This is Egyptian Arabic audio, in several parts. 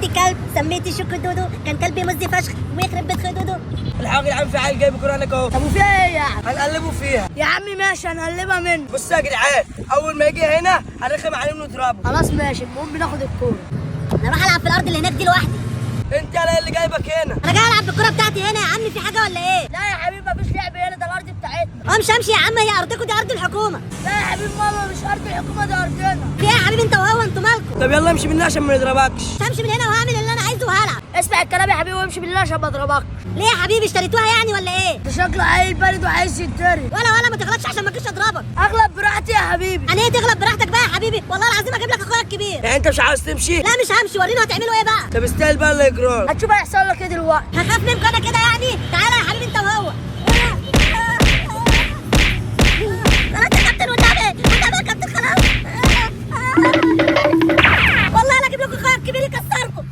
جبت كلب سميته شوكو دودو، كان كلبي مزي فشخ ويخرب بيت خدودو. الحق يا عم، في عيل جايب كورة هناك اهو. طب وفيها ايه يعني؟ هنقلبه فيها. يا عمي ماشي، هنقلبها منه. بص يا جدعان، اول ما يجي هنا هنرخم عليه ونضربه. خلاص ماشي، المهم ناخد الكورة. انا اروح العب في الارض اللي هناك دي لوحدي. انت يا اللي جايبك هنا. انا جاي العب بالكرة بتاعتي هنا يا عمي، في حاجة ولا ايه؟ لا يا حبيبي، مفيش لعب هنا، ده الارض بتاعتنا. امشي امشي يا عم، هي ارضكم دي ارض الحكومة. لا يا حبيب ماما، مش ارض الحكومة، دي ارضنا. في ايه يا حبيبي انت وهو، انتوا مالكم؟ طب يلا امشي مننا عشان ما نضربكش. مش همشي من هنا وهعمل اللي انا عايزه وهلعب. اسمع الكلام يا حبيبي وامشي بالله عشان ما اضربكش. ليه يا حبيبي، اشتريتوها يعني ولا ايه؟ ده شكله عيل بارد وعايز يتضرب. ولا ما تغلطش عشان ما اجيش اضربك. اغلب براحتي يا حبيبي. يعني ايه تغلب براحتك بقى يا حبيبي؟ والله العظيم اجيب لك اخويا الكبير. يعني انت مش عاوز تمشي؟ لا مش همشي، وريني هتعملوا ايه بقى. طب استاهل بقى اللي يجرالك. هتشوف هيحصل لك ايه دلوقتي. هخاف منكم انا كده يعني؟ تعالى يا حبيبي انت وهو. خلاص يا كابتن والنبي، والنبي يا كابتن خلاص. والله انا اجيب لكم اخويا الكبير يكسركم.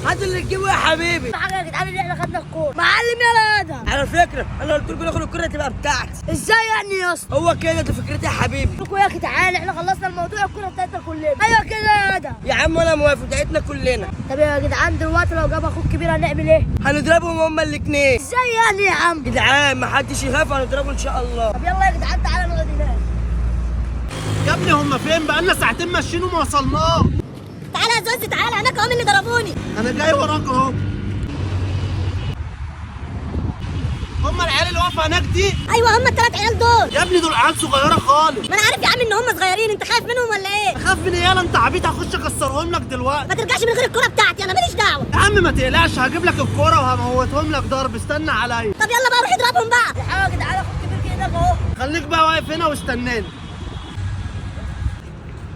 هات اللي تجيبه يا حبيبي. حاجة يا جدعان، اللي احنا خدنا الكورة معلم. يلا يا ادهم. على فكرة انا قلت لكم ناخد الكره تبقى بتاعتي. ازاي يعني يا اسطى؟ هو كده دي فكرتي يا حبيبي. لكم يا جدعان، احنا خلصنا الموضوع، الكورة بتاعتنا كلنا. ايوه كده يا ادهم. يا عم انا موافق، بتاعتنا كلنا. طب يا جدعان دلوقتي لو جاب اخوك كبير هنعمل ايه؟ هنضربهم هما الاثنين. ازاي يعني يا عم؟ جدعان ما حدش يخاف، هنضربه ان شاء الله. طب يلا يا جدعان تعالى نقعد هناك. يا ابني هما فين؟ بقالنا ساعتين ماشيين وما وصلناش. تعالى يا زوزي تعالى، هناك هم اللي ضربوني. انا جاي وراك اهو. هما العيال اللي واقفة هناك دي؟ ايوه هم الثلاث عيال دول. يا ابني دول عيال صغيرة خالص. ما انا عارف يا عم ان هم صغيرين، انت خايف منهم ولا ايه؟ اخاف من ايه؟ يالا انت عبيط، هخش اكسرهم لك دلوقتي. ما ترجعش من غير الكرة بتاعتي، انا ماليش دعوه. يا عم ما تقلقش، هجيب لك الكورة وهموتهم لك ضرب، استنى عليا. طب يلا بقى روح اضربهم بقى. الحقوا يا جدعان، اخوك كبير جه هناك اهو. خليك بقى واقف هنا واستناني.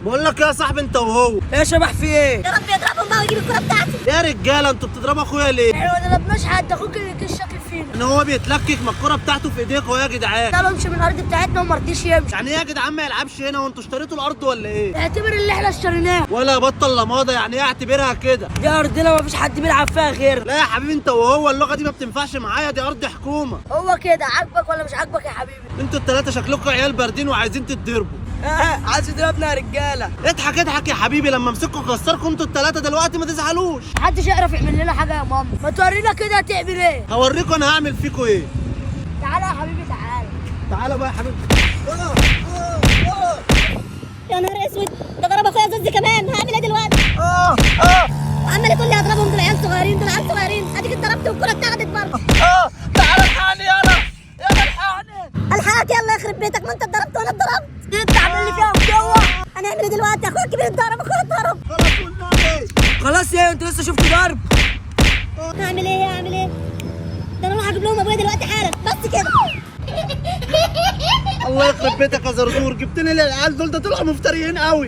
بقول لك يا صاحبي انت وهو. يا شبح في ايه؟ يا رب يضربهم بقى ويجيب الكرة بتاعتي. يا رجاله انتوا بتضربوا اخويا ليه؟ احنا ما ضربناش حد، اخوك اللي كان شاكل فينا. ان هو بيتلكك، ما الكورة بتاعته في ايديك اهو يا جدعان. قالوا امشي من الارض بتاعتنا وما رضيش يمشي. يعني ايه يا جدعان ما يلعبش هنا؟ وانتوا اشتريتوا الارض ولا ايه؟ اعتبر اللي احنا اشتريناه. ولا بطل لماضه، يعني ايه اعتبرها كده؟ دي ارضنا ما فيش حد بيلعب فيها غيرنا. لا يا حبيبي انت وهو، اللغة دي ما بتنفعش معايا، دي ارض حكومة. هو كده عاجبك ولا مش عاجبك يا حبيبي؟ انتوا التلاتة شكلكم عيال باردين وعايزين تتضربوا. عايز تضربنا يا رجاله. اضحك اضحك يا حبيبي، لما امسككم اكسركم انتوا التلاتة دلوقتي ما تزعلوش. محدش يعرف يعمل لنا حاجة يا ماما. ما تورينا كده هتعمل ايه؟ هوريكم انا هعمل فيكم ايه. تعالى يا حبيبي تعالى. تعالى بقى يا حبيبي. يا نهار اسود، ده ضرب اخويا زوزي كمان، هعمل ايه دلوقتي؟ وعمال يقول لي هضربهم، دول عيال صغيرين، دول عيال صغيرين. اديك اتضربت والكرة اتاخدت برضه. تعالى الحقني يلا، يلا الحقني. الحقك يلا يخرب بيتك، ما انت اتضربت وانا اتضربت. انت عامل لي فيها مجوع. انا هعمل ايه دلوقتي؟ اخويا الكبير اتضرب، اخويا اتضرب. خلاص والنبي. خلاص يا انت لسه شفت ضرب. هعمل ايه هعمل ايه؟ ده انا اروح اجيب لهم ابويا دلوقتي حالا بس كده. الله يخرب بيتك يا زرزور، جبتني للعيال دول، ده طلعوا مفتريين قوي.